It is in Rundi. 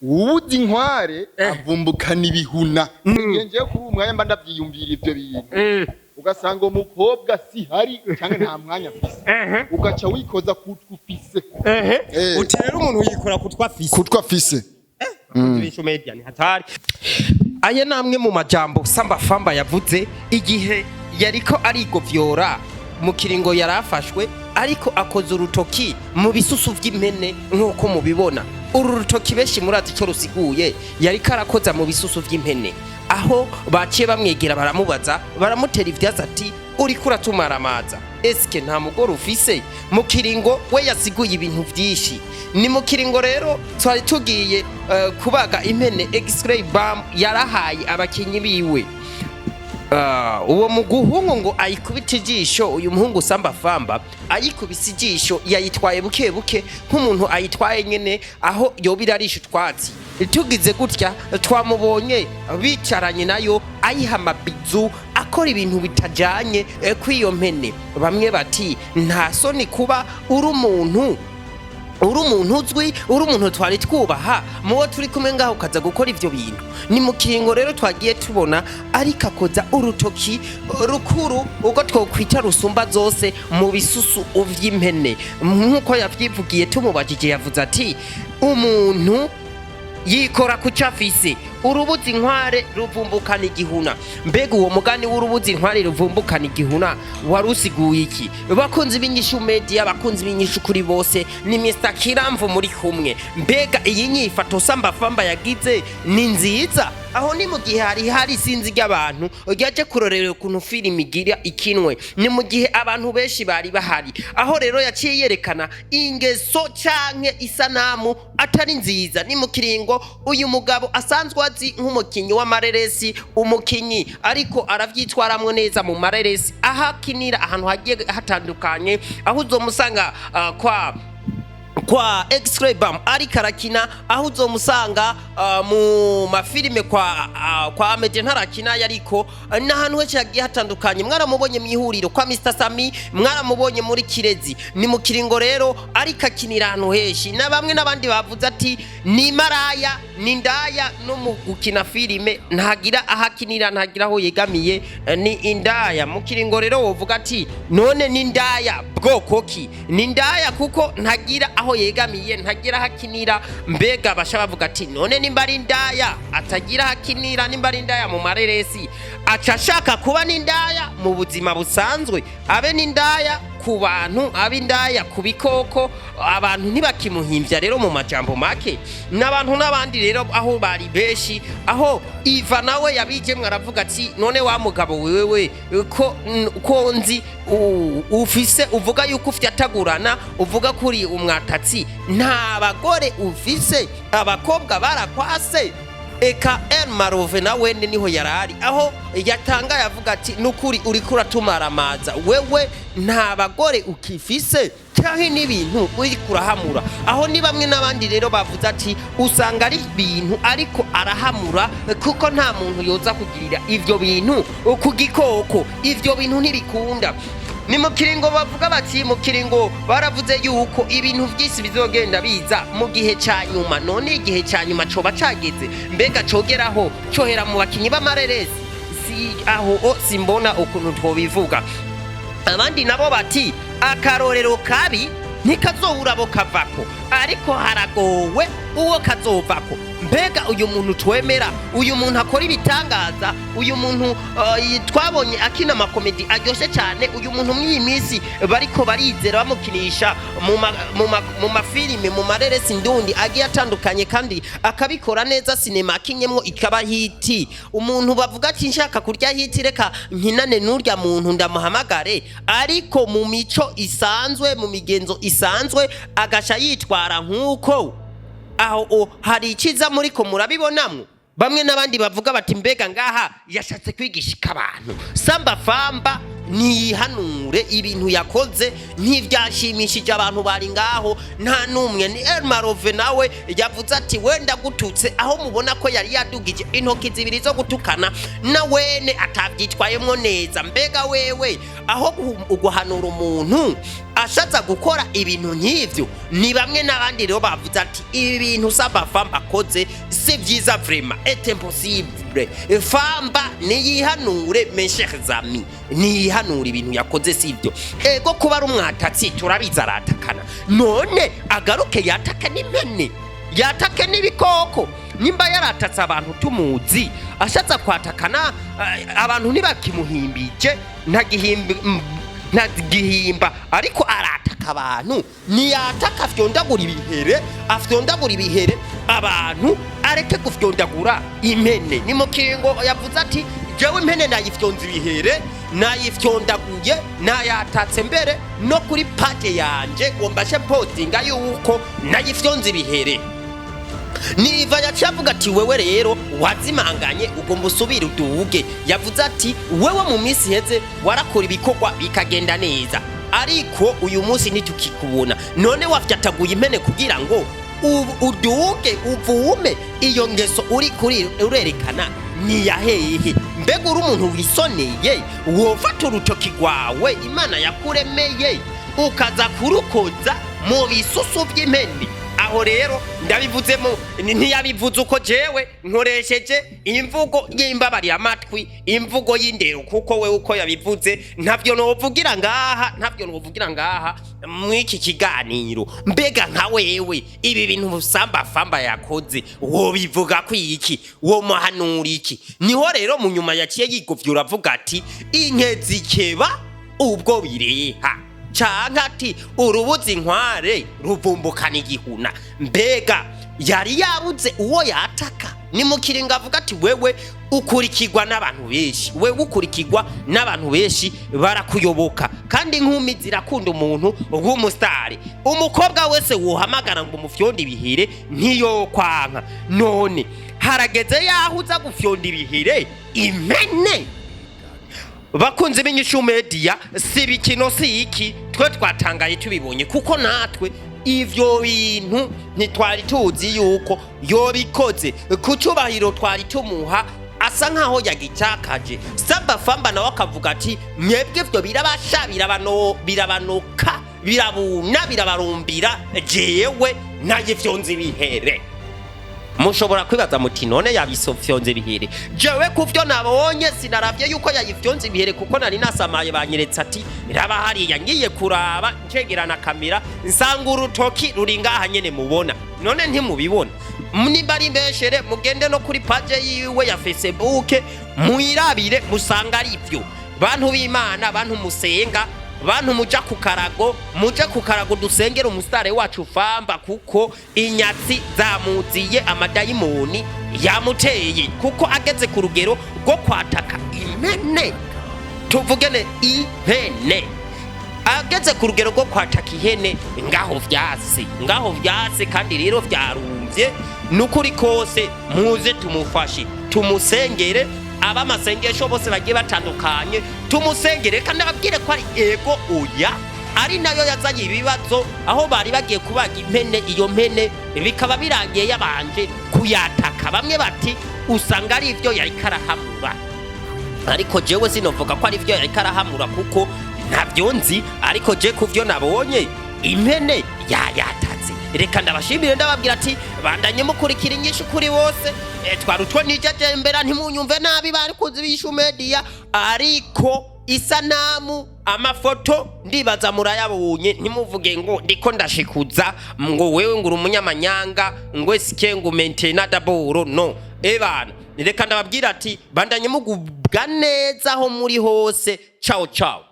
Uwuzi inkware avumbukana ibihuna. Ngiye kuri uwo mwanya mba ndavyiyumvira ivyo bintu, ugasanga uwo mukobwa si hari cyangwa nta mwanya afise, ugaca wikoza kutwo ufise. Uti rero umuntu yikora kutwa afise. Kutwo afise. Ibisho media ni hatari. Aya ni amwe mu majambo Samba Famba yavuze igihe yariko arigovyora mu kiringo yari afashwe, ariko akoza urutoki mu bisusu vy'impene. Nk'uko mubibona, uru rutoki benshi murazi ico rusiguye. Yariko arakoza mu bisusu vy'impene, aho baciye bamwegera, baramubaza, baramutera ivyatsi ati: "Uriko uratumaramaza, eske nta mugore ufise?" Mu kiringo we yasiguye ibintu vyinshi. Ni mu kiringo rero twari tugiye kubaga impene. X-ray Bam yarahaye abakinyi biwe. Uwo muguhungu ngo ayikubite ijisho. Uyu muhungu Samba Famba ayikubise ijisho, yayitwaye buke buke nk'umuntu ayitwaye nyene aho yoba irarisha utwatsi. Tugize gutya twamubonye bicaranye nayo, ayiha amabizu, akora ibintu bitajanye kw'iyo mpene. Bamwe bati: "Nta soni kuba uri umuntu uzwi, uri umuntu twari twubaha muwo turi kumwe ngaho, ukaza gukora ivyo bintu?" Ni mu kiringo rero twagiye tubona ariko akoza urutoki rukuru, ubwo twokwita rusumba zose, mu bisusu vy'impene. Nk'uko yavyivugiye, tumubajije yavuze ati: "Umuntu yikora ku cyo afise, urubuzi inkware ruvumbukana igihuna." Mbega uwo mugani w'urubuzi inkware ruvumbukana igihuna wari usiguye iki? Bakunzi b'Inyishu Media, bakunzi b'Inyishu kuri bose, ni Mr Kiramvu muri kumwe. Mbega iyi nyifato Samba Famba yagize ni nziza? Aho ni mu gihe hari isinzi ry'abantu ryaje kurorera ukuntu filimi igira ikinwe. Ni mu gihe abantu benshi bari bahari, aho rero yaciye yerekana ingeso canke isanamu atari nziza. Ni mu kiringo uyu mugabo asanzwe azi nk'umukinyi w'amareresi, umukinyi ariko aravyitwaramwo neza mu mareresi, aho akinira ahantu hagiye hatandukanye, aho uzomusanga kwa X-Ray Bam ariko arakina, aho uzomusanga mu mafilime kwa Ahmed ntarakina, yariko n'ahantu henshi hagiye hatandukanye. Mwaramubonye mu ihuriro kwa Mr Sami, mwaramubonye muri Kirezi. Ni mu kiringo rero ariko akinira ahantu henshi, na bamwe n'abandi bavuze ati: "Ni maraya, ni ndaya, no mu gukina filime ntagira aho akinira, ntagira aho yegamiye, ni indaya." Mu kiringo rero wovuga ati: "None ni indaya bwoko ki?" Ni indaya kuko ntagira aho yegamiye, ntagira aho akinira. Mbega basha bavuga ati: "None nimba ari indaya atagira aho akinira, nimba ari indaya mu mareresi, aca ashaka kuba n'indaya mu buzima busanzwe, abe n'indaya ku bantu, abe indaya ku bikoko, abantu ntibakimuhimbya?" Rero mu majambo make, n'abantu n'abandi rero aho bari benshi, aho Iva nawe yabijemwe aravuga ati: "None wa mugabo wewe, ko nzi ufise, uvuga yuko ufite atagurana, uvuga ko uri umwatatsi, nta bagore ufise? Abakobwa barakwase?" Eka El Marove na wene niho yarari, aho yatangaye avuga ati: "Nukuri uriko uratumaramaza, wewe nta bagore ukifise canke n'ibintu uriko urahamura?" Aho ni bamwe n'abandi rero bavuze ati: "Usanga ari ibintu ariko arahamura, kuko nta muntu yoza kugirira ivyo bintu ku gikoko, ivyo bintu ntibikunda." Ni mu kiringo bavuga bati, mu kiringo baravuze yuko ibintu vyinshi bizogenda biza mu gihe ca nyuma. None igihe ca nyuma coba cageze? Mbega cogeraho cohera mu bakinyi b'amareresi? Si aho o simbona ukuntu twobivuga. Abandi nabo bati: "Akarorero kabi ntikazobura abo kavako, ariko haragowe uwo kazovako." Mbega uyu muntu twemera, uyu muntu akora ibitangaza, uyu muntu twabonye akina amakomedi aryoshye cyane, uyu muntu mw'iyi minsi bariko barizera bamukinisha mu mafilime, mu mareresi ndundi agiye atandukanye, kandi akabikora neza, sinema akinyemwo ikaba hit, umuntu bavuga ati: "Nshaka kurya hit, reka nkinane n'urya muntu, ndamuhamagare," ariko mu mico isanzwe, mu migenzo isanzwe, agasha yitwara nk'uko aho hari icyiza muriko murabibonamwo. Bamwe n'abandi bavuga bati: "Mbega ngaha yashatse kwigishika abantu?" Samba Famba ntiyihanure, ibintu yakoze ntibyashimishije abantu bari ngaho, nta n'umwe. Ni Elmarove nawe yavuze ati: "Wenda gututse," aho mubona ko yari yadugije intoki zibiri zo gutukana, na wene atabyitwayemwo neza. Mbega wewe aho guhanura umuntu Ashatse gukora ibintu nk'ivyo. Ni bamwe n'abandi rero bavuze ati ibi bintu Samba Famba akoze si vyiza, vraiment est impossible. Famba niyihanure, mes chers amis, niyihanure, ibintu yakoze sivyo. Ego, kuba ari umwatatsi turabizi, aratakana. None agaruke yataka n'impene, yatake n'ibikoko? Nimba yaratatse abantu tumuzi, ashatse kwatakana abantu ntibakimuhimbije, ntagihimba, ariko arataka abantu. Niyataka afyondagura ibihere, afyondagura ibihere abantu, areke gufyondagura impene. Ni mu kiringo yavuze ati jewe impene nayifyonza ibihere, nayifyondaguye, nayatatse, mbere no kuri page yanje ngo mbashe postinga yuko nayifyonza ibihere. Niva yaciye avuga ati wewe rero wazimanganye, ugomba usubire uduge. Yavuze ati wewe mu minsi iheze warakora ibikorwa bikagenda neza, ariko uyu munsi ntitukikubona. None wafyataguye impene kugira ngo uduge, uvume? Iyo ngeso uri kuri urerekana ni yahehe? Mbega uri umuntu wisoneye, wofata urutoki rwawe Imana yakuremeye ukaza kurukoza mu bisusu by'impene? Aho rero ndabivuzemo, ntiyabivuze uko, jewe nkoresheje imvugo y'imbabarira amatwi, imvugo y'indero, kuko we uko yabivuze ntavyo novugira ngaha, ntavyo novugira ngaha mw'iki kiganiro. Mbega nka wewe, ibi bintu Samba Famba yakoze wobivuga ko iki? Womuhanura iki? Niho rero mu nyuma yaciye yigovye, uravuga ati inkezi ikeba ubwo bireha, canke ati urubuzi inkware ruvumbukana igihuna. Mbega yari yabuze uwo yataka? Ni mu kiringo avuga ati wewe ukurikirwa n'abantu benshi, wewe ukurikirwa n'abantu benshi, barakuyoboka, kandi inkumi zirakunda umuntu w'umusitari. Umukobwa wese wohamagara ngo umufyonde ibihere ntiyokwanka. None harageze yaho uza gufyonda ibihere impene? Bakunzi b'Inyishu Media, si ibikino, si iki, twe twatangaye tubibonye, kuko natwe ivyo bintu ntitwari tuzi yuko yobikoze. Ku cyubahiro twari tumuha asa nkaho yagicakaje. Samba Famba nawe akavuga ati mwebwe ivyo birabasha, birabanoka, birabuna, birabarumbira, jewe naye ivyo nzi bihere. Mushobora kwibaza muti none yabisofyonze bihere? Jewe kuvyo nabonye sinaravye yuko yayifyonze ibihere, kuko nari nasamaye, banyeretse ati raba hariya. Ngiye kuraba ncegerana kamera, nsanga urutoki ruri ngaha nyene mubona. None ntimubibona? Nimba ari mbeshere, mugende no kuri page yiwe ya Facebook muyirabire, musanga ari ivyo. Bantu b'Imana, bantu musenga, bantu muja ku karago, muja ku karago dusengera umusitare wacu Famba, kuko inyatsi zamuziye, amadayimoni yamuteye, kuko ageze ku rugero rwo kwataka impene. Tuvugene impene, ageze ku rugero rwo kwataka ihene, ngaho vyase, ngaho vyase, kandi rero vyarumvye. Nukuri kose muze tumufashe, tumusengere. Abamasengesho bose bagiye batandukanye, tumusengere. Kandi ababwire ko ari ego oya ari nayo yazanye ibibazo, aho bari bagiye kubaga impene, iyo mpene bikaba birangiye yabanje kuyataka. Bamwe bati usanga ari ibyo yariko arahamura, ariko jewe sinovuga ko ari byo yariko arahamura kuko ntabyo nzi. Ariko je kuvyo nabonye, impene yayatatse. Reka ndabashimire, ndababwira ati bandanye mukurikira Inyishu kuri bose. Twari utwo nijejembera, ntimunyumve nabi bari kuzi b'Inyishu Media, ariko isanamu, amafoto ndibaza murayabonye. Ntimuvuge ngo ndiko ndashikuza, ngo wewe ngo uri umunyamanyanga, ngo esike ngo maintenant d'abord no ebana. Reka ndababwira ati bandanye mugubwa neza aho muri hose. Ciao ciao.